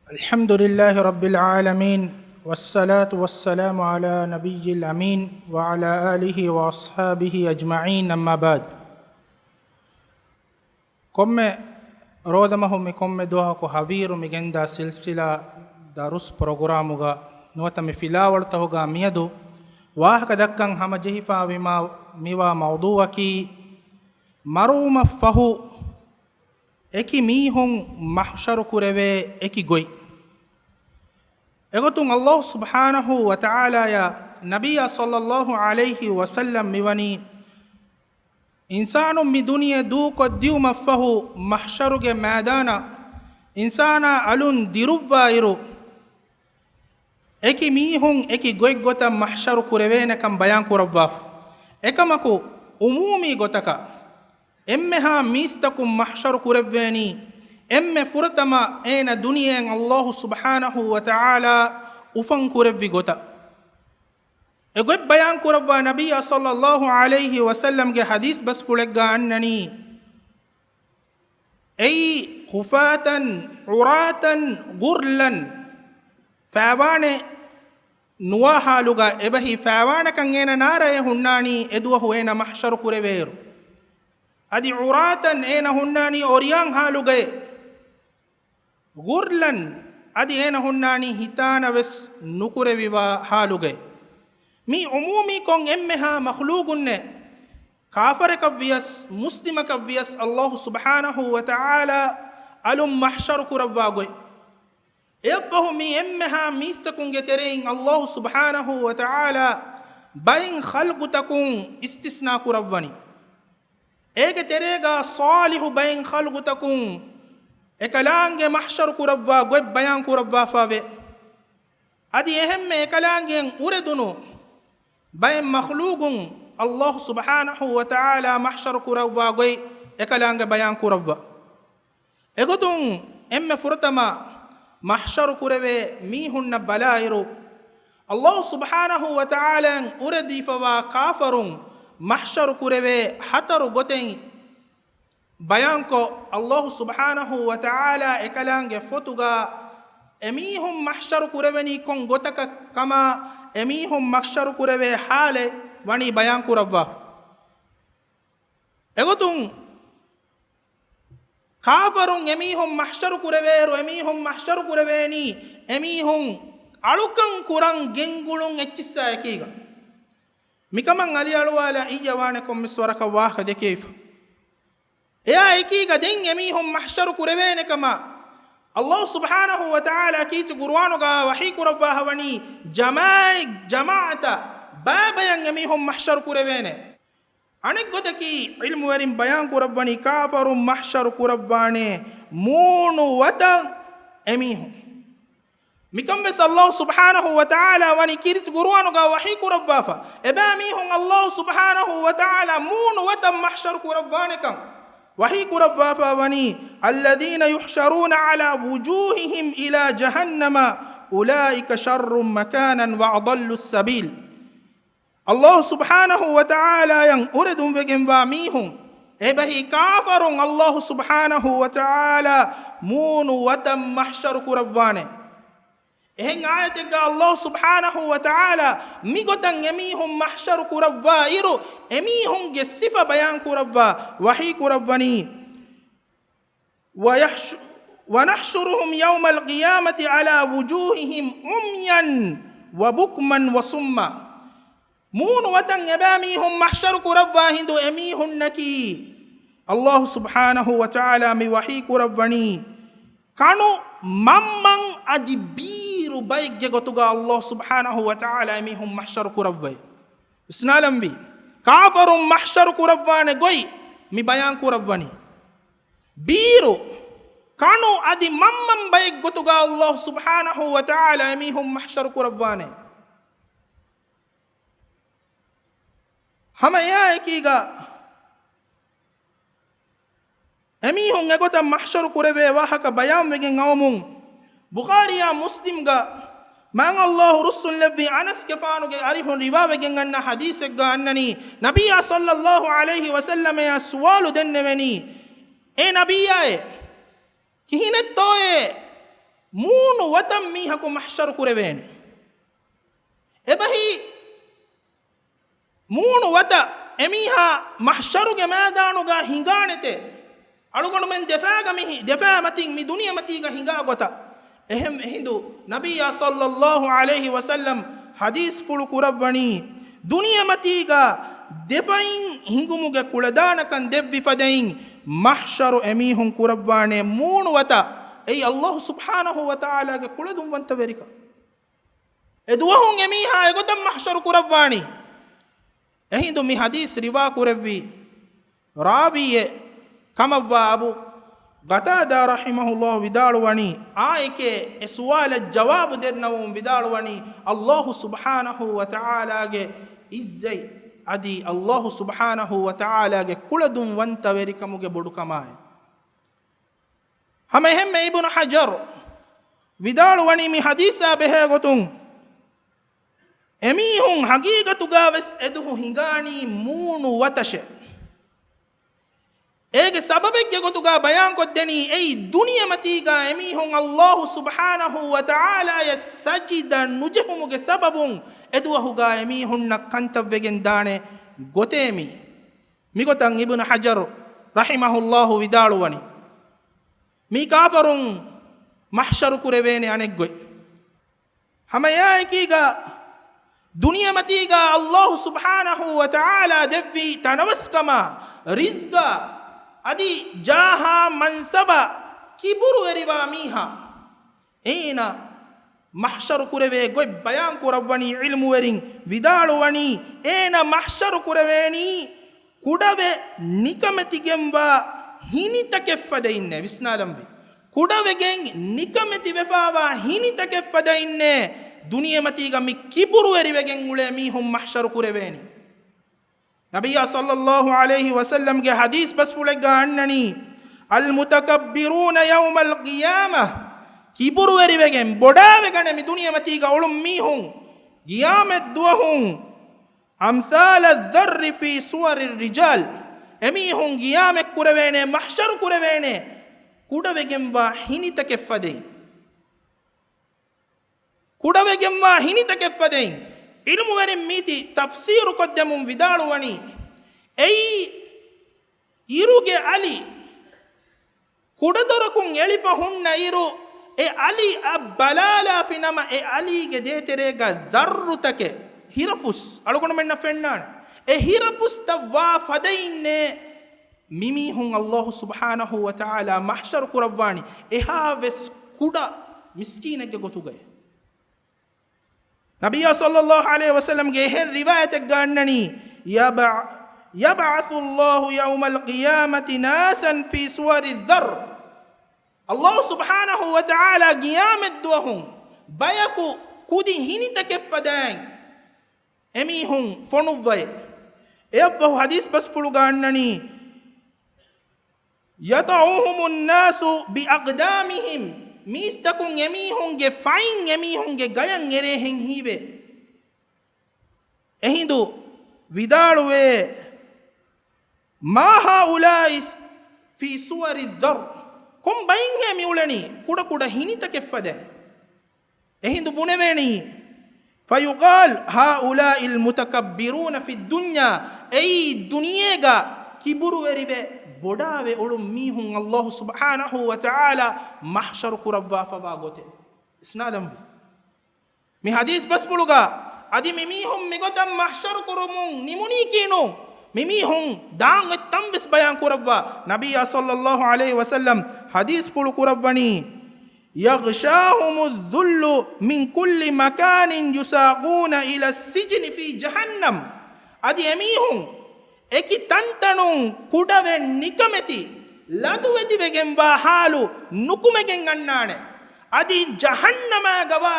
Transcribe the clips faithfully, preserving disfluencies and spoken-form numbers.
الحمد لله رب العالمين، والصلاة والسلام على نبي الأمين وعلى آله وأصحابه أجمعين، أما بعد. ކޮންމެ ރޯދަމަހު މި ކޮންމެ ދުވަހަކު ހަވީރު މި ގެންދާ ސިލްސިލާ ދަރުސް ޕްރޮގްރާމުގަ ނުވަތަ މި ފިލާވަޅުތަކުގަ މިއަދު ވާހަކަ ދައްކަން ހަމަޖެހިފާ ވީމާ، މިވާ މައުޟޫއަކީ މަރުވުމަށްފަހު އެކި މީހުން މަޙްޝަރު ކުރެވޭ އެކި ގޮތް. އެގޮތުން ﷲ ސުބްޙާނަހޫ ވަތަޢާލާޔާ ނަބިއްޔާ ޞައްލައްލާހު ޢަލައިހި ވަސައްލަމް މިވަނީ، އިންސާނުން މި ދުނިޔެ ދޫކޮށްދިއުމަށްފަހު މަޙްޝަރުގެ މައިދާނަށް އިންސާނާ އަލުން ދިރުއްވާއިރު، އެކި މީހުން އެކި ގޮތްގޮތަށް މަޙްޝަރު ކުރެވޭނެކަން ބަޔާން ކުރައްވާފަ. އެކަމަކު، އުމޫމީ ގޮތަކަށް އެންމެހާ މީސްތަކުން މަޙްޝަރު ކުރެއްވޭނީ، އެންމެ ފުރަތަމަ އޭނަ ދުނިޔެއިން ﷲ ސުބްޙާނަހޫ ވަތަޢާލާ އުފަން ކުރެއްވި ގޮތަށް. އެގޮތް ބަޔާން ކުރައްވާ ނަބިއްޔާ ޞައްލައްލާހު ޢަލައިހި ވަސައްލަމްގެ ޙަދީޘް ބަސްފުޅެއްގަ އަންނަނީ، އެއީ ޙުފާތަން ޢުރާތަން ޣުރްލަން، ފައިވާނެ ނުވާ ޙާލުގަ އެބަހީ ފައިވާނެކަން އޭނަ ނާރައޭ ހުންނާނީ އެދުވަހު އޭނަ މަޙްޝަރު ކުރެވޭއިރު. އަދި ޢުރާތަން އޭނަ ހުންނާނީ އޮރިޔާން ޙާލުގައޭ. ޣުރްލަން އަދި އޭނަ ހުންނާނީ ހިތާނަވެސް ނުކުރެވިވާ ޙާލުގައޭ. މީ ޢުމޫމީކޮށް އެންމެހާ މަޚްލޫޤުންނެއް ކާފަރަކަށްވިޔަސް، މުސްލިމަކަށްވިޔަސް ﷲ ސުބްޙާނަހޫ ވަތަޢާލާ އަލުން މަޙްޝަރު ކުރައްވާ ގޮތް. އެއަށްފަހު މި އެންމެހާ މީސްތަކުންގެ ތެރެއިން ﷲ ސުބްޙާނަހޫ ވަތަޢާލާ ބައެއް ޚަލްޤުތަކުން އިސްތިސްނާ ކުރައްވަނީ. އޭގެ ތެރޭގަ ޞާލިޙު ބައެއް ޚަލްޤުތަކުން އެކަލާނގެ މަޙްޝަރު ކުރައްވާ ގޮތް ބަޔާން ކުރައްވާފަވޭ. އަދި އެހެންމެ އެކަލާނގެއަށް އުރެދުނު ބައެއް މަޚްލޫޤުން ﷲ ސުބްޙާނަހޫ ވަތަޢާލާ މަޙްޝަރު ކުރައްވާ ގޮތް އެކަލާނގެ ބަޔާން ކުރައްވާ. އެގޮތުން އެންމެ ފުރަތަމަ މަޙްޝަރު ކުރެވޭ މީހުންނަށް ބަލާއިރު، ﷲ ސުބްޙާނަހޫ ވަތަޢާލާއަށް އުރެދީފަވާ ކާފަރުން މަޙްޝަރު ކުރެވޭ ހަތަރު ގޮތެއް ބަޔާންކޮށް، ﷲ ސުބްޙާނަހޫ ވަތަޢާލާ އެކަލާނގެ ފޮތުގަ އެމީހުން މަޙްޝަރު ކުރެވެނީ ކޮން ގޮތަކަށް ކަމަށް، އެމީހުން މަޙްޝަރު ކުރެވޭ ޙާލެއް ވަނީ ބަޔާން ކުރައްވާފަ. އެގޮތުން ކާފަރުން އެމީހުން މަޙްޝަރު ކުރެވޭއިރު، އެމީހުން މަޙްޝަރު ކުރެވޭނީ އެމީހުން އަޅުކަން ކުރަން ގެންގުޅުން އެއްޗިއްސާ އެކީގަ. މިކަމަށް އަލިއަޅުވާލާ އިއްޔެ ވާނެ ކޮންމެސް ވަރަކަށް ވާހަކަ ދެކެވިފަ. އެއާ އެކީގަ ދެން އެމީހުން މަޙްޝަރު ކުރެވޭނެ ކަމަށް ﷲ ސުބްޙާނަހޫ ވަތަޢާލާ ކީރިތި ޤުރުއާނުގަ ވަޙީ ކުރައްވާފަ ވަނީ، ޖަމާޢަތް، ޖަމާޢަތަށް ބައިބަޔަށް އެމީހުން މަޙްޝަރު ކުރެވޭނެ. އަނެއް ގޮތަކީ، ޢިލްމުވެރިން ބަޔާން ކުރައްވަނީ، ކާފަރުން މަޙްޝަރު ކުރައްވާނެ މޫނު ވަތަށް އެމީހުން. މިކަން ވެސް ﷲ ސުބްޙާނަހޫ ވަތަޢާލާ ވަނީ ކީރިތި ޤުރުއާނުގަ ވަޙީ ކުރައްވާފަ. އެބައިމީހުން ﷲ ސުބްޙާނަހޫ ވަތަޢާލާ މޫނު ވަތަށް މަޙްޝަރު ކުރައްވާނެކަން ވަޙީ ކުރައްވާފަ ވަނީ، الذين يحشرون على وجوههم إلى جهنم أولئك شر مكانا وأضل سبيلا. ﷲ ސުބްޙާނަހޫ ވަތަޢާލާއަށް އުރެދުންވެގެންވާ މީހުން، އެބަހީ ކާފަރުން، ﷲ ސުބްޙާނަހޫ ވަތަޢާލާ މޫނު ވަތަށް މަޙްޝަރު ކުރައްވާނެ. އެހެން އާޔަތެއްގަ ﷲ ސުބްޙާނަހޫ ވަތަޢާލާ މިގޮތަށް އެމީހުން މަޙްޝަރު ކުރައްވާ އިރު، އެމީހުންގެ ސިފަ ބަޔާން ކުރައްވާ ވަޙީ ކުރައްވަނީ، ويحش-، ونحشرهم يوم القيامة على وجوههم عميا وبكما وصما. މޫނު ވަތަން އެބައިމީހުން މަޙްޝަރު ކުރައްވާ ހިނދު އެމީހުންނަކީ، ﷲ ސުބްޙާނަހޫ ވަތަޢާލާ މި ވަޙީ ކުރައްވަނީ، ކަނު މަންމަން އަދި ބީރު ބައެއްގެ ގޮތުގަ ﷲ ސުބްޙާނަހޫ ވަތަޢާލާ އެމީހުން މަޙްޝަރު ކުރައްވައި. ވިސްނާލަންވީ، ކާފަރުން މަޙްޝަރު ކުރައްވާނެ ގޮތް މި ބަޔާން ކުރައްވަނީ. ބީރު، ކަނު އަދި މަންމަން ބައެއް ގޮތުގަ ﷲ ސުބްޙާނަހޫ ވަތަޢާލާ އެމީހުން މަޙްޝަރު ކުރައްވާނެ. ހަމަ އެއާއެކީގަ އެމީހުން އެގޮތަށް މަޙްޝަރު ކުރެވޭ ވާހަކަ ބަޔާންވެގެން އައުމުން، ބުޚާރީއާ މުސްލިމްގަ މާތް ﷲ ރުއްސުންލެއްވި އަނަސްގެފާނުގެ އަރިހުން ރިވާވެގެން އަންނަ ޙަދީޘެއްގަ އަންނަނީ، ނަބިއްޔާ ޞައްލައްލާހު ޢަލައިހި ވަސައްލަމައަށް ސުވާލު ދެންނެވެނީ، އޭ ނަބިއްޔާއޭ، ކިހިނެއްތޯއޭ މޫނު ވަތަށް މީހަކު މަޙްޝަރު ކުރެވޭނެ. އެބަހީ މޫނު ވަތަށް އެމީހާ މަޙްޝަރުގެ މައިދާނުގަ ހިނގާނެތޭ. އަޅުގަނޑުމެން ދެފާގަ މި ހި-، ދެފާ މަތިން މި ދުނިޔެމަތީގަ ހިނގާ ގޮތަށް. އެހެން އެހިނދު ނަބިއްޔާ ޞައްލައްލާހު ޢަލައިހި ވަސައްލަމް ޙަދީޘްފުޅު ކުރައްވަނީ، ދުނިޔެމަތީގަ ދެފައިން ހިނގުމުގެ ކުޅަދާނަކަން ދެއްވި ފަދައިން، މަޙްޝަރު އެމީހުން ކުރައްވާނެ މޫނު ވަތަށް. އެއީ ﷲ ސުބްޙާނަހޫ ވަތަޢާލާގެ ކުޅަދުންވަންތަވެރިކަން. އެ ދުވަހުން އެމީހާ އެގޮތަށް މަޙްޝަރު ކުރައްވާނީ. އެހިނދު މި ޙަދީޘް ރިވާ ކުރެއްވި ރާވީއެއް ކަމަށްވާ އަބޫ ޤަތާދާ ރަޙިމަހުﷲ ވިދާޅުވަނީ، އާއެކޭ އެ ސުވާލަށް ޖަވާބު ދެންނަވަމުން ވިދާޅުވަނީ، ﷲ ސުބްޙާނަހޫ ވަތަޢާލާގެ ޢިއްޒަތް އަދި ﷲ ސުބްޙާނަހޫ ވަތަޢާލާގެ ކުޅަދުންވަންތަވެރިކަމުގެ ބޮޑުކަމާއި. ހަމަ އެހެންމެ އިބްނު ޙަޖަރު ވިދާޅުވަނީ މި ޙަދީޘާ ބެހޭ ގޮތުން، އެމީހުން ޙަޤީޤަތުގަ ވެސް އެދުވަހު ހިނގާނީ މޫނު ވަތަށޭ. އޭގެ ސަބަބެއްގެ ގޮތުގަ ބަޔާންކޮށްދެނީ، އެއީ ދުނިޔެމަތީގަ އެމީހުން ﷲ ސުބްޙާނަހޫ ވަތަޢާލާޔަށް ސަޖިދަ ނުޖެހުމުގެ ސަބަބުން އެދުވަހުގަ އެމީހުންނަށް ކަންތައްވެގެން ދާނެ ގޮތޭ މީ. މިގޮތަށް އިބްނު ޙަޖަރު ރަޙިމަހުﷲ ވިދާޅުވަނީ، މީ ކާފަރުން މަޙްޝަރު ކުރެވޭނެ އަނެއްގޮތް. ހަމައެއާއެކީގަ ދުނިޔެމަތީގަ ﷲ ސުބްޙާނަހޫ ވަތަޢާލާ ދެއްވި ތަނަވަސްކަމާ، ރިޒްގާ، އަދި ޖާހާ މަންސަބާ ކިބުރުވެރިވާ މީހާ، އޭނަ މަޙްޝަރު ކުރެވޭ ގޮތް ބަޔާން ކުރައްވަނީ ޢިލްމުވެރިން ވިދާޅުވަނީ، އޭނަ މަޙްޝަރު ކުރެވޭނީ ކުޑަވެ ނިކަމެތިގެންވާ ހިނިތަކެއްފަދައިންނޭ. ވިސްނާލަންވީ. ކުޑަވެގެން ނިކަމެތިވެފާވާ ހިނިތަކެއްފަދައިންނޭ. ދުނިޔެމަތީގަ މި ކިބުރުވެރިވެގެން އުޅޭ މީހުން މަޙްޝަރު ކުރެވޭނީ. ނަބިއްޔާ ޞައްލައްލާހު ޢަލައިހި ވަސައްލަމްގެ ޙަދީޘް ބަސްފުޅެއްގަ އަންނަނީ، އަލްމުތަކައްބިރޫނަ ޔައުމަލް ޤިޔާމަ، ކިބުރުވެރިވެގެން ބޮޑާވެގަނެ މި ދުނިޔެމަތީގަ އުޅުން މީހުން، ޤިޔާމަތް ދުވަހުން، އަމްސާލަ އައްޒައްރި ފީ ސުވަރި ރިޖާލް، އެމީހުން ޤިޔާމަތް ކުރެވޭނެ، މަޙްޝަރު ކުރެވޭނެ، ކުޑަވެގެންވާ ހިނިތަކެއްފަދައިން. ކުޑަވެގެންވާ ހިނިތަކެއްފަދައިން. ޢިލްމުވެރިން މީތި ތަފްސީރު ކޮށްދެމުން ވިދާޅުވަނީ، އެއީ އިރުގެ އަލި ކުޑަދޮރަކުން އެޅިފަ ހުންނަ އިރު، އެ އަލިއަށް ބަލާލާފި ނަމަ، އެ އަލީގެ ދޭތެރޭގަ ޛައްރުތަކެއް، ހިރަފުސް، އަޅުގަނޑުމެންނަށް ފެންނާނެ. އެ ހިރަފުސްތައް ވާ ފަދައިންނޭ މިމީހުން ﷲ ސުބްޙާނަހޫ ވަތަޢާލާ މަޙްޝަރު ކުރައްވާނީ، އެހާވެސް ކުޑަ މިސްކީނެއްގެ ގޮތުގައި. ނަބިއްޔާ ޞައްލައްލާހު ޢަލައިހި ވަސައްލަމްގެ އެހެން ރިވާޔަތެއްގަ އަންނަނީ، ޔަބްޢަ-، ޔަބްޢަޘު ﷲ ޔައުމަލް ޤިޔާމަތި ނާސަން ފީ ސުވަރި ޛައްރް. ﷲ ސުބްޙާނަހޫ ވަތަޢާލާ ޤިޔާމަތްދުވަހުން ބަޔަކު ކުދި ހިނިތަކެއްފަދައިން އެމީހުން ފޮނުއްވައޭ. އެއަށްފަހު ޙަދީޘް ބަސްފުޅުގަ އަންނަނީ، ޔަޠަޢުހުމު ނާސު ބިއަޤްދާމިހިމް، މީސްތަކުން އެމީހުންގެ ފައިން އެމީހުންގެ ގަޔަށް އެރޭހެން ހީވޭ. އެހިނދު ވިދާޅުވޭ، މާ ހާއުލާއި ފީ ސުވަރި ޛައްރް، ކޮން ބައިންހޭ މި އުޅެނީ ކުޑަކުޑަ ހިނިތަކެއްފަދައިން. އެހިނދު ބުނެވޭނީ، ފަޔުޤާލް ހާއުލާއިލް މުތަކައްބިރޫނަ ފިއްދުންޔާ، އެއީ ދުނިޔޭގަ ކިބުރުވެރިވެ ބޮޑާވެ އުޅުން މީހުން ﷲ ސުބްޙާނަހޫ ވަތަޢާލާ މަޙްޝަރު ކުރައްވާފަވާ ގޮތެއް. ވިސްނާލަންވީ. މި ޙަދީޘް ބަސްފުޅުގަ އަދި މިމީހުން މިގޮތަށް މަޙްޝަރު ކުރުމުން ނިމުނީކީ ނޫން. މިމީހުން ދާން އޮތް ތަން ވެސް ބަޔާން ކުރައްވާ. ނަބިއްޔާ ޞައްލައްލާހު ޢަލައިހި ވަސައްލަމް ޙަދީޘްފުޅު ކުރައްވަނީ، ޔަޣްޝާހުމު އައްޛުއްލު މިން ކުއްލި މަކާނިން ޔުސާޤޫނަ އިލައް ސިޖްނި ފީ ޖަހަންނަމް. އަދި އެމީހުން އެކި ތަންތަނުން ކުޑަވެ ނިކަމެތި ލަދުވެދިވެގެންވާ ޙާލު ނުކުމެގެން އަންނާނެ. އަދި ޖަހަންނަމާގަވާ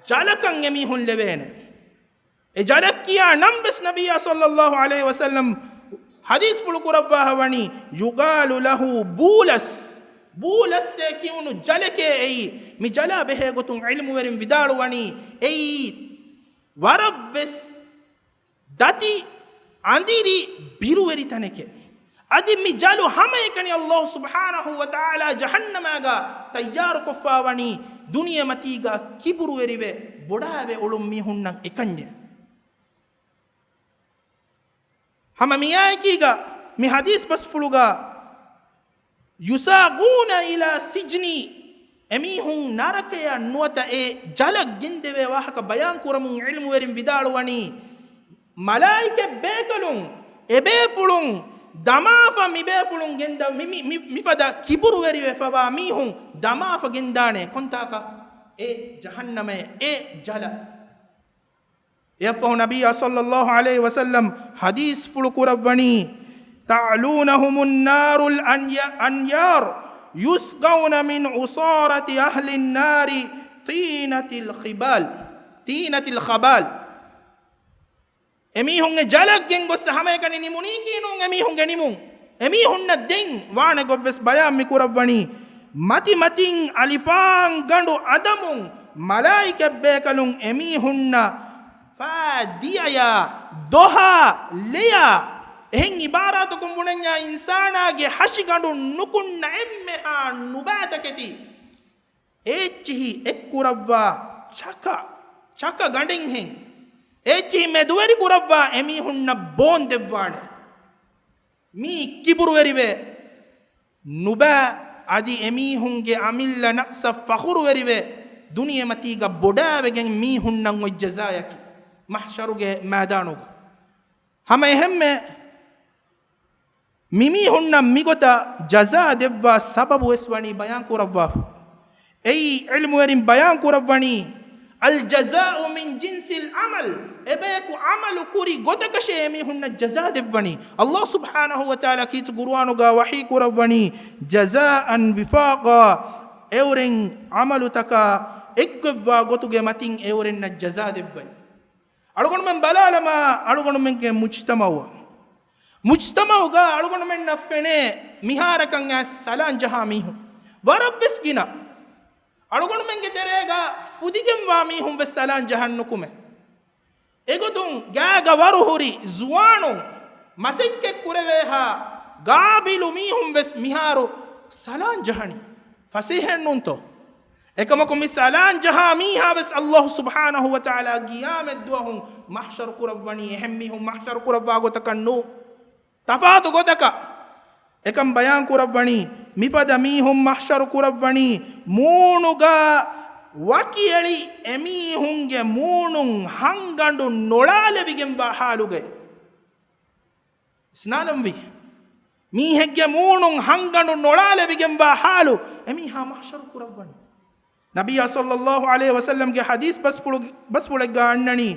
ޖަލަކަށް އެމީހުން ލެވޭނެ. އެ ޖަލަށް ކިޔާ ނަން ވެސް ނަބިއްޔާ ޞައްލައްލާހު ޢަލައިހި ވަސައްލަމް ޙަދީޘްފުޅު ކުރައްވާފަ ވަނީ، ޔުޤާލު ލަހޫ ބޫލަސް. ބޫލަސްއޭ ކިޔުނު ޖަލެކޭ އެއީ. މި ޖަލާ ބެހޭ ގޮތުން ޢިލްމުވެރިން ވިދާޅުވަނީ، އެއީ ވަރަށްވެސް ދަތި އަނދިރި ބިރުވެރި ތަނެކޭ. އަދި މި ޖަލު ހަމައެކަނި ﷲ ސުބްޙާނަހޫ ވަތަޢާލާ ޖަހަންނަމާގަ ތައްޔާރުކޮށްފާވަނީ ދުނިޔެމަތީގަ ކިބުރުވެރިވެ ބޮޑާވެ އުޅުން މީހުންނަށް އެކަންޏެއް. ހަމަ މިއާއެކީގަ މި ޙަދީޘް ބަސްފުޅުގަ، "يساقون إلى سجن"، އެމީހުން ނަރަކަޔަށް ނުވަތަ އެ ޖަލަށް ގެންދެވޭ ވާހަކަ ބަޔާން ކުރަމުން ޢިލްމުވެރިން ވިދާޅުވަނީ، މަލާއިކަތް ބޭކަލުން، އެބޭފުޅުން ދަމާފަ މިބޭފުޅުން ގެންދަ-، މި-، މި-، މި-، މިފަދަ ކިބުރުވެރިވެފަވާ މީހުން ދަމާފަ ގެންދާނެ ކޮންތާކަށް؟ އެ ޖަހަންނަމެ އެ ޖަލަށް. އެއަށްފަހު ނަބިއްޔާ ޞައްލައްލާހު ޢަލައިހި ވަސައްލަމް ޙަދީޘްފުޅު ކުރައްވަނީ، "تَعْلُونَهُمُ النَّارُ الْأَنْيَ-، الْأَنْيَارُ، يُسْقَوْنَ مِنْ عُصَارَةِ أَهْلِ النَّارِ طِينَةَ الْخَبَالِ، طِينَةَ الْخَبَالِ." އެމީހުން އެ ޖަލަށް ގެންގޮއްސަ ހަމައެކަނި ނިމުނީކީ ނޫން އެމީހުންގެ ނިމުން. އެމީހުންނަށް ދެން ވާނެ ގޮތްވެސް ބަޔާން މި ކުރައްވަނީ، މަތި މަތިން އަލިފާން ގަނޑު އަދަމުން މަލާއިކަތް ބޭކަލުން އެމީހުންނަށް ފާ ދިޔަޔާ، ދޮހާ، ލެޔާ، އެހެން އިބާރާތަކުން ބުނަންޏާ އިންސާނާގެ ހަށިގަނޑުން ނުކުންނަ އެންމެހާ ނުބާތަކެތި އޭއްޗިހި އެއްކުރައްވާ ޗަކަ، ޗަކަ ގަނޑެއްހެން އޭއްޗިހި މެދުވެރި ކުރައްވާ އެމީހުންނަށް ބޯން ދެއްވާނެ. މީ ކިބުރުވެރިވެ ނުބައި، އަދި އެމީހުންގެ އަމިއްލަ ނަފްސަށް ފަޚުރުވެރިވެ، ދުނިޔެމަތީގަ ބޮޑާވެގެން މީހުންނަށް އޮތް ޖަޒާޔަކީ މަޙްޝަރުގެ މައިދާނުގަ. ހަމަ އެހެންމެ މިމީހުންނަށް މިގޮތަށް ޖަޒާ ދެއްވާ ސަބަބު ވެސް ވަނީ ބަޔާން ކުރައްވާފަ. އެއީ ޢިލްމުވެރިން ބަޔާން ކުރައްވަނީ، "الْجَزَاءُ مِنْ جِنْسِ الْعَمَلِ"، އެބަޔަކު ޢަމަލު ކުރި ގޮތަކަށޭ އެމީހުންނަށް ޖަޒާ ދެއްވަނީ. ﷲ ސުބްޙާނަހޫ ވަތަޢާލާ ކީރިތި ޤުރުއާނުގަ ވަޙީ ކުރައްވަނީ، "جَزَاءً وِفَاقًا"، އެއުރެން ޢަމަލުތަކާ އެއްގޮތްވާ ގޮތުގެ މަތިން އެއުރެންނަށް ޖަޒާ ދެއްވަން. އަޅުގަނޑުމެން ބަލާލަމާ، އަޅުގަނޑުމެންގެ މުޖްތަމަޢު، މުޖްތަމަޢުގަ އަޅުގަނޑުމެންނަށް ފެނޭ މިހާރަކަށް އައިސް ސަލާން ޖަހާ މީހުން ވަރަށްވެސް ގިނަ. އަޅުގަނޑުމެންގެ ތެރޭގަ ފުދިގެންވާ މީހުން ވެސް ސަލާން ޖަހަން ނުކުމެ. އެގޮތުން ގާގަ ވަރު ހުރި ޒުވާނުން މަސައްކަތް ކުރެވޭހާ ގާބިލު މީހުން ވެސް މިހާރު ސަލާން ޖަހަނީ. ފަސޭހައެއްނޫންތޯ؟ އެކަމަކު މި ސަލާން ޖަހާ މީހާ ވެސް ﷲ ސުބްޙާނަހޫ ވަތަޢާލާ ޤިޔާމަތް ދުވަހުން މަޙްޝަރު ކުރައްވަނީ. އެހެން މީހުން މަޙްޝަރު ކުރައްވާ ގޮތަކަށް ނޫ، ތަފާތު ގޮތަކަށް. އެކަން ބަޔާން ކުރައްވަނީ، މިފަދަ މީހުން މަޙްޝަރު ކުރައްވަނީ މޫނުގަ ވަކިއެޅި އެމީހުންގެ މޫނުން ހަންގަނޑު ނޮޅާލެވިގެންވާ ޙާލުގައި. ވިސްނާލަންވީ. މީހެއްގެ މޫނުން ހަންގަނޑު ނޮޅާލެވިގެންވާ ޙާލު އެމީހާ މަޙްޝަރު ކުރައްވަނީ. ނަބިއްޔާ ޞައްލައްލާހު ޢަލައިހި ވަސައްލަމްގެ ޙަދީޘް ބަސްފުޅު-، ބަސްފުޅެއްގަ އަންނަނީ،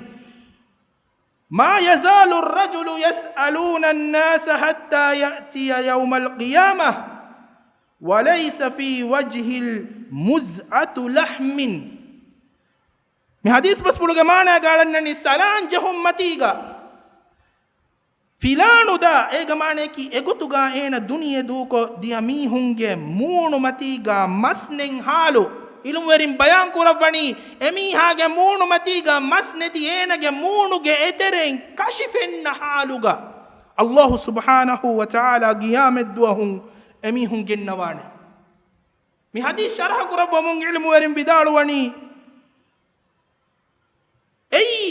"ما يزال الرجل يسألون الناس حتى يأتي يوم القيامة وليس في وجهه مضغة لحم." މި ޙަދީޘް ބަސްފުޅުގެ މާނައިގަ އަޅަންނަނީ ސަލާން ޖެހުން މަތީގަ ފިލާނު ދާ، އޭގެ މާނަޔަކީ އެގޮތުގަ އޭނަ ދުނިޔެ ދޫކޮށް ދިޔަ މީހުންގެ މޫނު މަތީގަ މަސް ނެތް ޙާލު. ޢިލްމުވެރިން ބަޔާން ކުރައްވަނީ، އެމީހާގެ މޫނު މަތީގަ މަސް ނެތި އޭނަގެ މޫނުގެ އެތެރެއިން ކަށި ފެންނަ ޙާލުގަ ﷲ ސުބްޙާނަހޫ ވަތަޢާލާ ޤިޔާމަތް ދުވަހުން އެމީހުން ގެންނަވާނެ. މި ޙަދީޘް ޝަރަޙަ ކުރައްވަމުން ޢިލްމުވެރިން ވިދާޅުވަނީ، އެއީ،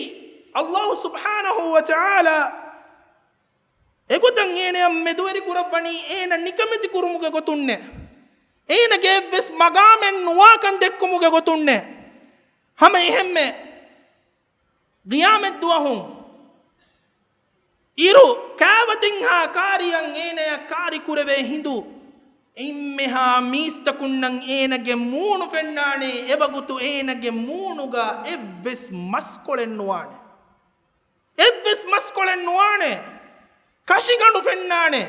ﷲ ސުބްޙާނަހޫ ވަތަޢާލާ އެގޮތަށް އޭނަޔަށް މެދުވެރި ކުރައްވަނީ އޭނަ ނިކަމެތި ކުރުމުގެ ގޮތުންނޭ. އޭނަގެ އެއްވެސް މަގާމެއް ނުވާކަން ދެއްކުމުގެ ގޮތުންނޭ. ހަމަ އެހެންމެ، ޤިޔާމަތް ދުވަހުން އިރު ކާވަތިންހާ ކާރިއަށް އޭނަޔަށް ކާރި ކުރެވޭ ހިނދު، އެންމެހާ މީސްތަކުންނަށް އޭނަގެ މޫނު ފެންނާނެ، އެވަގުތު އޭނަގެ މޫނުގަ އެއްވެސް މަސްކޮޅެއް ނުވާނެ. އެއްވެސް މަސްކޮޅެއް ނުވާނެ. ކަށިގަނޑު ފެންނާނެ.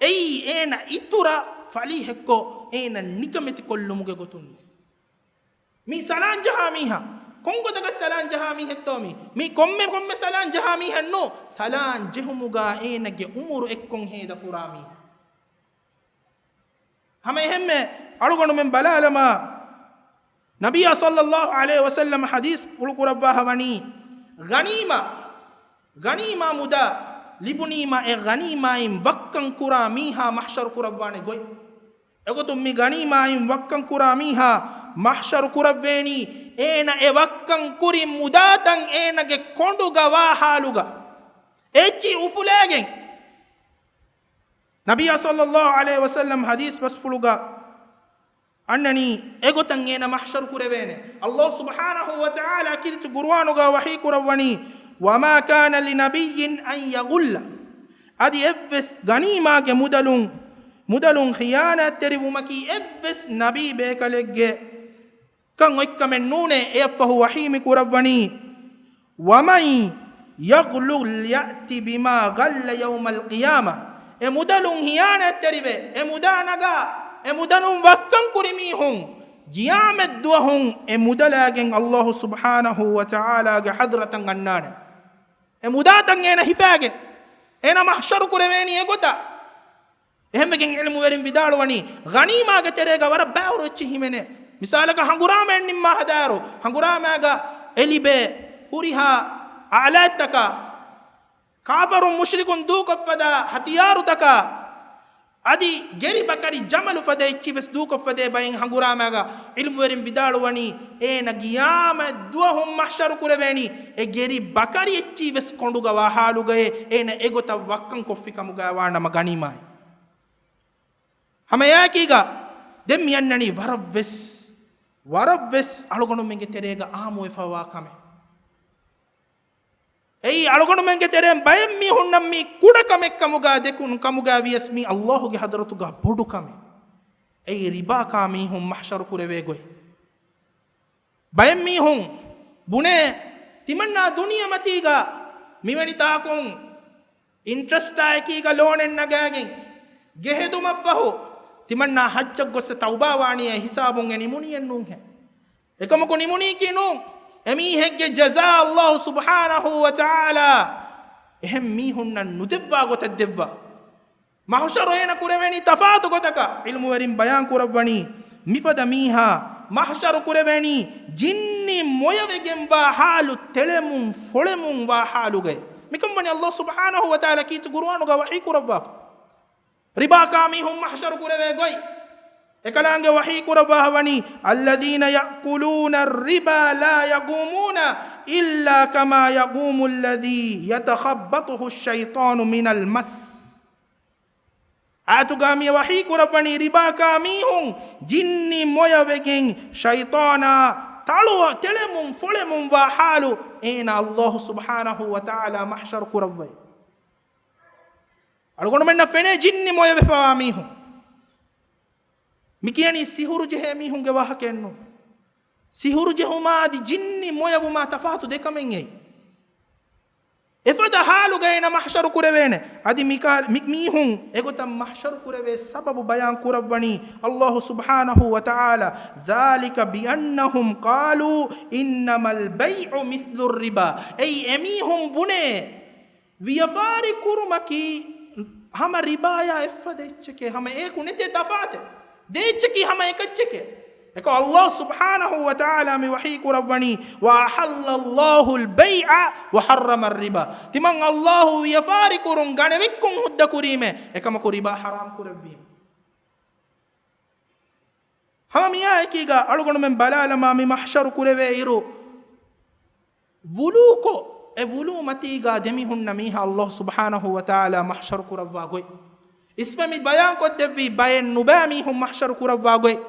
އެއީ އޭނަ އިތުރަށް ފަލީހެއްކޮށް އޭނަ ނިކަމެތި ކޮށްލުމުގެ ގޮތުން. މީ ސަލާން ޖަހާ މީހާ. ކޮން ގޮތަކަށް ސަލާން ޖަހާ މީހެއްތޯ މީ؟ މީ ކޮންމެ ކޮންމެ ސަލާން ޖަހާ މީހެއް ނޫ. ސަލާން ޖެހުމުގަ އޭނަގެ އުމުރު އެއްކޮށް ހޭދަ ކުރާ މީހެއް. ހަމަ އެހެންމެ އަޅުގަނޑުމެން ބަލާލަމާ، ނަބިއްޔާ ޞައްލައްލާހު ޢަލައިހި ވަސައްލަމަ ޙަދީޘް ފުޅު ކުރައްވާފަ ވަނީ، ޣަނީމާ، ޣަނީމާ މުދާ، ލިބުނީމަ އެ ޣަނީމާއިން ވައްކަން ކުރާ މީހާ މަޙްޝަރު ކުރައްވާނެ ގޮތް. އެގޮތުން މި ޣަނީމާއިން ވައްކަން ކުރާ މީހާ މަޙްޝަރު ކުރައްވޭނީ، އޭނަ އެ ވައްކަން ކުރި މުދާތައް އޭނަގެ ކޮނޑުގަ ވާ ޙާލުގަ އެއްޗި އުފުލައިގެން. ނަބިއްޔާ ޞައްލައްލާހު ޢަލައިހި ވަސައްލަމް ޙަދީޘް ބަސްފުޅުގަ އަންނަނީ، އެގޮތަށް އޭނަ މަޙްޝަރު ކުރެވޭނެ. ﷲ ސުބްޙާނަހޫ ވަތަޢާލާ ކީރިތި ޤުރުއާނުގަ ވަޙީ ކުރައްވަނީ، وما كان لنبي أن يغل. އަދި އެއްވެސް ޣަނީމާގެ މުދަލުން، މުދަލުން ޚިޔާނާތްތެރިވުމަކީ އެއްވެސް ނަބީ ބޭކަލެއްގެ ކަން އޮތްކަމެއް ނޫނޭ. އެއަށްފަހު ވަޙީ މި ކުރައްވަނީ، ومن يغلل يأت بما غل يوم القيامة. އެ މުދަލުން ހިޔާނާތްތެރިވެ، އެ މުދާ ނަގާ، އެ މުދަލުން ވައްކަން ކުރި މީހުން، ޤިޔާމަތް ދުވަހުން އެ މުދަލާގެން ﷲ ސުބްޙާނަހޫ ވަތަޢާލާގެ ޙަޟްރަތަށް އަންނާނެ. އެ މުދާތައް އޭނަ ހިފާގެން، އޭނަ މަޙްޝަރު ކުރެވޭނީ އެގޮތަށް. އެހެންވެގެން ޢިލްމުވެރިން ވިދާޅުވަނީ، ޣަނީމާގެ ތެރޭގަ ވަރަށް ބައިވަރު އެއްޗިހި ހިމެނޭ. މިސާލަކަށް ހަނގުރާމައެއް ނިންމާ ހަދާއިރު، ހަނގުރާމައިގަ އެ ލިބޭ ހުރިހާ އާލާތްތަކާ، ކާފަރުން މުޝްރިކުން ދޫކޮށްފަދަ ހަތިޔާރުތަކާ، އަދި ގެރި ބަކަރި ޖަމަލު ފަދަ އެއްޗިވެސް ދޫކޮށްފަދޭ ބައެއް ހަނގުރާމައިގަ ޢިލްމުވެރިން ވިދާޅުވަނީ، އޭނަ ޤިޔާމަތް ދުވަހުން މަޙްޝަރު ކުރެވޭނީ، އެ ގެރި ބަކަރި އެއްޗިވެސް ކޮނޑުގަ ވާ ޙާލުގައޭ، އޭނަ އެގޮތަށް ވައްކަން ކޮށްފި ކަމުގައި ވާނަމަ ޣަނީމާއި. ހަމައެއާއެކީގަ ދެން މި އަންނަނީ ވަރަށްވެސް، ވަރަށްވެސް އަޅުގަނޑުމެންގެ ތެރޭގަ އާއްމުވެފަވާ ކަމެއް. އެއީ އަޅުގަނޑުމެންގެ ތެރެއިން ބައެއް މީހުންނަށް މީ ކުޑަ ކަމެއް ކަމުގަ ދެކުނު ކަމުގަ ވިޔަސް މީ ﷲގެ ޙަޟްރަތުގަ ބޮޑު ކަމެއް. އެއީ ރިބާކާ މީހުން މަޙްޝަރު ކުރެވޭ ގޮތް. ބައެއް މީހުން ބުނޭ، ތިމަންނާ ދުނިޔެމަތީގަ މިވެނި ތާކުން އިންޓްރެސްޓާ އެކީގަ ލޯނެއް ނަގާގެން ގެ ހެދުމަށްފަހު، ތިމަންނާ ޙައްޖަށް ގޮއްސަ ތައުބާވާނީ އެ ހިސާބުން އެ ނިމުނީއެއް ނޫންހޭ. އެކަމަކު ނިމުނީކީ ނޫން. އެމީހެއްގެ ޖަޒާ ﷲ ސުބްޙާނަހޫ ވަތަޢާލާ އެހެން މީހުންނަށް ނުދެއްވާ ގޮތަށް ދެއްވާ. މަޙްޝަރު އޭނަ ކުރެވޭނީ ތަފާތު ގޮތަކަށް. ޢިލްމުވެރިން ބަޔާން ކުރައްވަނީ، މިފަދަ މީހާ މަޙްޝަރު ކުރެވޭނީ ޖިންނި މޮޔަވެގެންވާ ޙާލު ތެޅެމުން ފޮޅެމުން ވާ ޙާލުގައި. މިކަންވަނީ ﷲ ސުބްޙާނަހޫ ވަތަޢާލާ ކީރިތި ޤުރުއާނުގަ ވަޙީ ކުރައްވާފަ. ރިބާކާ މީހުން މަޙްޝަރު ކުރެވޭ ގޮތް. އެކަލާނގެ ވަޙީ ކުރައްވާފަވަނީ، الذين يأكلون الربا لا يقومون إلا كما يقوم الذي يتخبطه الشيطان من المس. އާޔަތުގަ މި ވަޙީ ކުރައްވަނީ ރިބާކާ މީހުން ޖިންނި މޮޔަވެގެން ޝައިޠާނާ ތަޅު ތެޅެމުން ފޮޅެމުން ވާ ޙާލު އޭނާ ﷲ ސުބްޙާނަހޫ ވަތަޢާލާ މަޙްޝަރު ކުރައްވައި. އަޅުގަނޑުމެންނަށް ފެނޭ ޖިންނި މޮޔަވެފަވާ މީހުން. މި ކިޔަނީ ސިހުރު ޖެހޭ މީހުންގެ ވާހަކައެއް ނޫން. ސިހުރު ޖެހުމާ އަދި ޖިންނި މޮޔަވުމާ ތަފާތު ދެކަމެއް އެއީ. އެފަދަ ޙާލުގައި އޭނަ މަޙްޝަރު ކުރެވޭނެ. އަދި މިކާ-، މި-، މީހުން އެގޮތަށް މަޙްޝަރު ކުރެވޭ ސަބަބު ބަޔާން ކުރައްވަނީ ﷲ ސުބްޙާނަހޫ ވަތަޢާލާ، ذلك بأنهم قالوا إنما البيع مثل الربا. އެއީ އެމީހުން ބުނޭ، ވިޔަފާރި ކުރުމަކީ ހަމަ ރިބާޔާ އެއްފަދަ އެއްޗެކޭ، ހަމަ އޭކު ނެތޭ ތަފާތެއް. ދޭއްޗަކީ ހަމަ އެކައްޗެކޭ. އެކަމަކު ﷲ ސުބްޙާނަހޫ ވަތަޢާލާ މި ވަޙީ ކުރައްވަނީ، وأحل الله البيع وحرم الربا. ތިމަން ﷲ ވިޔަފާރި ކުރުން ގަނެވިއްކުން ހުއްދަ ކުރީމޭ، އެކަމަކު ރިބާ ޙަރާމް ކުރެއްވީމޭ. ހަމަ މިއާ އެކީގަ އަޅުގަނޑުމެން ބަލާލަމާ މި މަޙްޝަރު ކުރެވޭ އިރު، ވުޟޫކޮށް، އެ ވުޟޫ މަތީގަ ދެމިހުންނަ މީހާ ﷲ ސުބްޙާނަހޫ ވަތަޢާލާ މަޙްޝަރު ކުރައްވާ ގޮތް. އިސްވެ މި ބަޔާން ކޮށްދެއްވީ ބައެއް ނުބައި މީހުން މަޙްޝަރު ކުރައްވާ ގޮތް.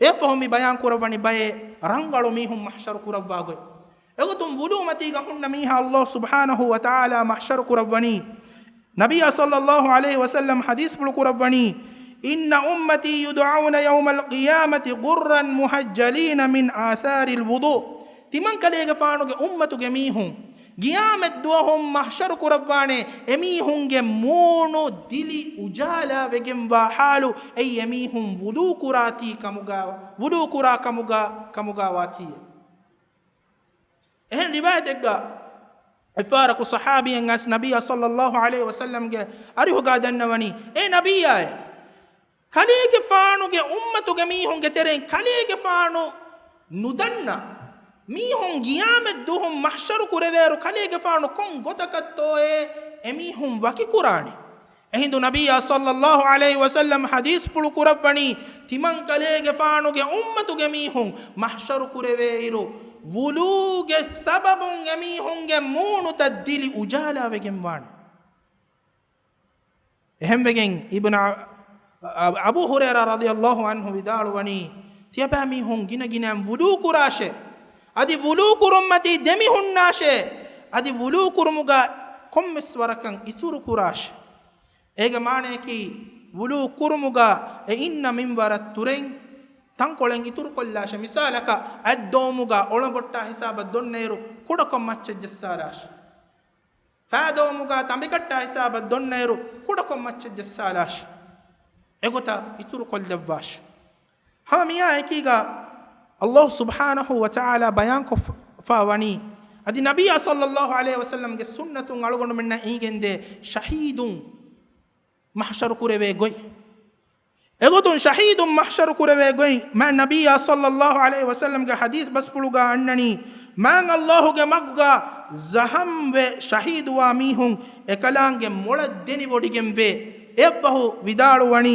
އެއަށްފަހު މި ބަޔާން ކުރައްވަނީ ބައެއް ރަނގަޅު މީހުން މަޙްޝަރު ކުރައްވާ ގޮތް. އެގޮތުން ވުޟޫ މަތީގަ ހުންނަ މީހާ ﷲ ސުބްޙާނަހޫ ވަތަޢާލާ މަޙްޝަރު ކުރައްވަނީ. ނަބިއްޔާ ޞައްލައްލާހު ޢަލައިހި ވަސައްލަމް ޙަދީޘްފުޅު ކުރައްވަނީ، إن أمتي يدعون يوم القيامة غرا محجلين من آثار الوضوء. ތިމަން ކަލޭގެފާނުގެ އުއްމަތުގެ މީހުން ޤިޔާމަތް ދުވަހުން މަޙްޝަރު ކުރައްވާނެ، އެމީހުންގެ މޫނު ދިލި އުޖާލާ ވެގެންވާ ޙާލު، އެއީ އެމީހުން ވުޟޫ ކުރާތީ ކަމުގަ، ވުޟޫ ކުރާ ކަމުގަ، ކަމުގަ ވާތީއޭ. އެހެން ރިވާޔަތެއްގަ އެއްފަހަރަކު ޞަޙާބީއެއް އައިސް ނަބިއްޔާ ޞައްލައްލާހު ޢަލައިހި ވަސައްލަމްގެ އަރިހުގަ ދަންނަވަނީ، އޭ ނަބިއްޔާއޭ، ކަލޭގެފާނުގެ އުއްމަތުގެ މީހުންގެ ތެރެއިން ކަލޭގެފާނު ނުދަންނަ މީހުން ޤިޔާމަތް ދުވަހުން މަޙްޝަރު ކުރެވޭއިރު ކަލޭގެފާނު ކޮން ގޮތަކަށްތޯއޭ އެމީހުން ވަކިކުރާނެ. އެހިނދު ނަބިއްޔާ ޞައްލައްލާހު ޢަލައިހި ވަސައްލަމް ޙަދީޘްފުޅު ކުރައްވަނީ، ތިމަންކަލޭގެފާނުގެ އުއްމަތުގެ މީހުން މަޙްޝަރު ކުރެވޭއިރު، ވުލޫގެ ސަބަބުން އެމީހުންގެ މޫނުތައް ދިލި އުޖާލާވެގެން ވާނެ. އެހެންވެގެން އިބްނު އަ-، އަ-، އަބޫ ހުރައިރާ ރަޟިޔައްލާހު ޢަންހު ވިދާޅުވަނީ، ތިޔަބައިމީހުން ގިނަގިނައިން ވުޟޫ ކުރާށޭ. އަދި ވުޟޫ ކުރުންމަތީ ދެމިހުންނާށޭ. އަދި ވުޟޫ ކުރުމުގަ ކޮންމެސް ވަރަކަށް އިތުރު ކުރާށޭ. އޭގެ މާނަޔަކީ، ވުޟޫ ކުރުމުގަ އެ އިންނަ މިންވަރަށް ތުރެއިން ތަންކޮޅެއް އިތުރުކޮށްލާށޭ. މިސާލަކަށް، އަތްދޮވުމުގަ އޮޅަބޮއްޓާ ހިސާބަށް ދޮންނައިރު ކުޑަކޮށް މައްޗަށް ޖައްސާލާށޭ. ފައިދޮވުމުގަ ތަނބިކައްޓާ ހިސާބަށް ދޮންނައިރު ކުޑަކޮށް މައްޗަށް ޖައްސާލާށޭ. އެގޮތަށް އިތުރުކޮށްލައްވާށޭ. ހަމަ މިއާ އެކީގަ ﷲ ސުބްޙާނަހޫ ވަތަޢާލާ ބަޔާންކޮށްފަ ވަނީ، އަދި ނަބިއްޔާ ޞައްލައްލާހު ޢަލައިހި ވަސައްލަމްގެ ސުންނަތުން އަޅުގަނޑުމެންނަށް އެނގިގެންދޭ ޝަހީދުން މަޙްޝަރު ކުރެވޭ ގޮތް. އެގޮތުން ޝަހީދުން މަޙްޝަރު ކުރެވޭ ގޮތް މާތް ނަބިއްޔާ ޞައްލައްލާހު ޢަލައިހި ވަސައްލަމްގެ ޙަދީޘްބަސްފުޅުގަ އަންނަނީ، މާތް ﷲ ގެ މަގުގަ ޒަޚަމްވެ ޝަހީދުވާ މީހުން އެކަލާނގެ މޮޅަށް ދެނިވޮޑިގެންވޭ. އެއަށްފަހު ވިދާޅުވަނީ،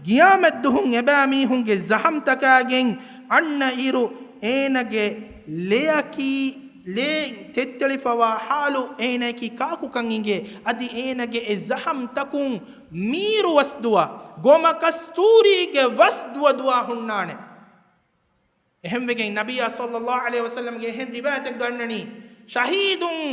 ޤިޔާމަތްދުވަހު އެބައިމީހުންގެ ޒަޚަމްތަކާގެން އަންނައިރު، އޭނަގެ ލެޔަކީ، ލޭ ތެއްތެޅިފަވާ ޙާލު އޭނައަކީ ކާކުކަން އިނގޭ. އަދި އޭނަގެ އެ ޒަޚަމްތަކުން މީރު ވަސްދުވާ، ގޮމަ ކަސްތޫރީގެ ވަސްދުވަ ދުވާ ހުންނާނެ. އެހެންވެގެން ނަބިއްޔާ ޞައްލައްލާހު ޢަލައިހި ވަސައްލަމްގެ އެހެން ރިވާޔަތެއްގަ އަންނަނީ، ޝަހީދުން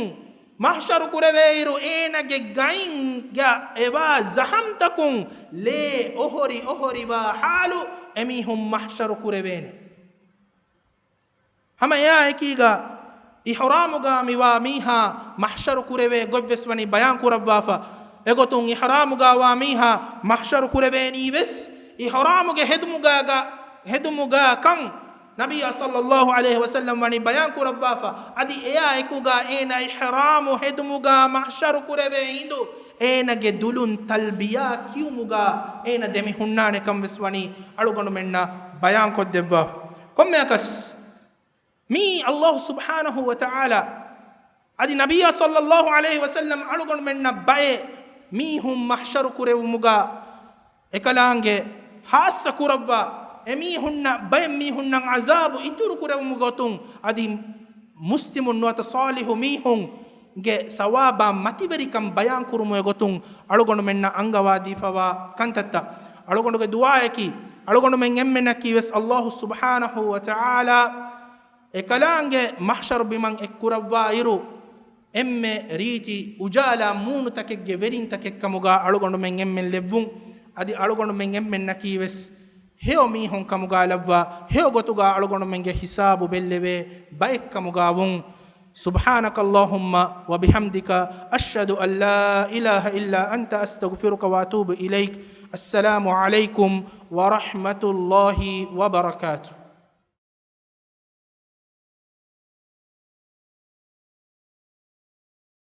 މަޙްޝަރު ކުރެވޭއިރު، އޭނަގެ ގައިންގަ އެވާ ޒަޚަމްތަކުން ލޭ އޮހޮރި އޮހޮރިވާ ޙާލު އެމީހުން މަޙްޝަރު ކުރެވޭނެ. ހަމަ އެއާ އެކީގަ އިޙްރާމުގަ މިވާ މީހާ މަޙްޝަރު ކުރެވޭ ގޮތްވެސް ވަނީ ބަޔާން ކުރައްވާފަ. އެގޮތުން އިޙްރާމުގަ ވާ މީހާ މަޙްޝަރު ކުރެވޭނީ ވެސް އިޙްރާމުގެ ހެދުމުގަ، ހެދުމުގަ ކަން ނަބިއްޔާ ޞައްލައްލާހު ޢަލައިހި ވަސައްލަމް ވަނީ ބަޔާން ކުރައްވާފަ. އަދި އެއާ އެކުގަ އޭނަ އިޙްރާމު ހެދުމުގަ މަޙްޝަރު ކުރެވޭ ހިނދު އޭނަގެ ދުލުން ތަލްބިޔާ ކިޔުމުގަ އޭނަ ދެމި ހުންނާނެ ކަން ވެސް ވަނީ އަޅުގަނޑުމެންނަށް ބަޔާން ކޮށްދެއްވާފަ. ކޮންމެއަކަސް މީ ﷲ ސުބްޙާނަހޫ ވަތަޢާލާ އަދި ނަބިއްޔާ ޞައްލައްލާހު ޢަލައިހި ވަސައްލަމް އަޅުގަނޑުމެންނަށް ބައެއް މީހުން މަޙްޝަރު ކުރެވުމުގަ އެކަލާނގެ ޚާއްޞަ ކުރައްވާ، އެމީހުންނަށް ބައެއް މީހުންނަށް ޢަޒާބު އިތުރު ކުރެވުމުގެ ގޮތުން އަދި މުސްލިމުން ނުވަތަ ޞާލިޙު މީހުންގެ ސަވާބާ މަތިވެރިކަން ބަޔާން ކުރުމުގެ ގޮތުން އަޅުގަނޑުމެންނަށް އަންގަވާދީފަވާ ކަންތައްތައް. އަޅުގަނޑުގެ ދުޢާއަކީ، އަޅުގަނޑުމެން އެންމެންނަކީ ވެސް ﷲ ސުބްޙާނަހޫ ވަތަޢާލާ އެކަލާނގެ މަޙްޝަރު ބިމަށް އެއްކުރައްވާ އިރު، އެންމެ ރީތި އުޖާލާ މޫނުތަކެއްގެ ވެރިންތަކެއްކަމުގަ އަޅުގަނޑުމެން އެންމެން ލެއްވުން. އަދި އަޅުގަނޑުމެން އެންމެންނަކީ ވެސް ހެޔޮ މީހުން ކަމުގަ ލައްވާ، ހެޔޮ ގޮތުގަ އަޅުގަނޑުމެންގެ ހިސާބު ބެއްލެވޭ ބައެއްކަމުގަ ވުން. سبحانك اللهم وبحمدك، أشهد أن لا إله إلا أنت، أستغفرك وأتوب إليك. السلام عليكم ورحمة الله وبركاته.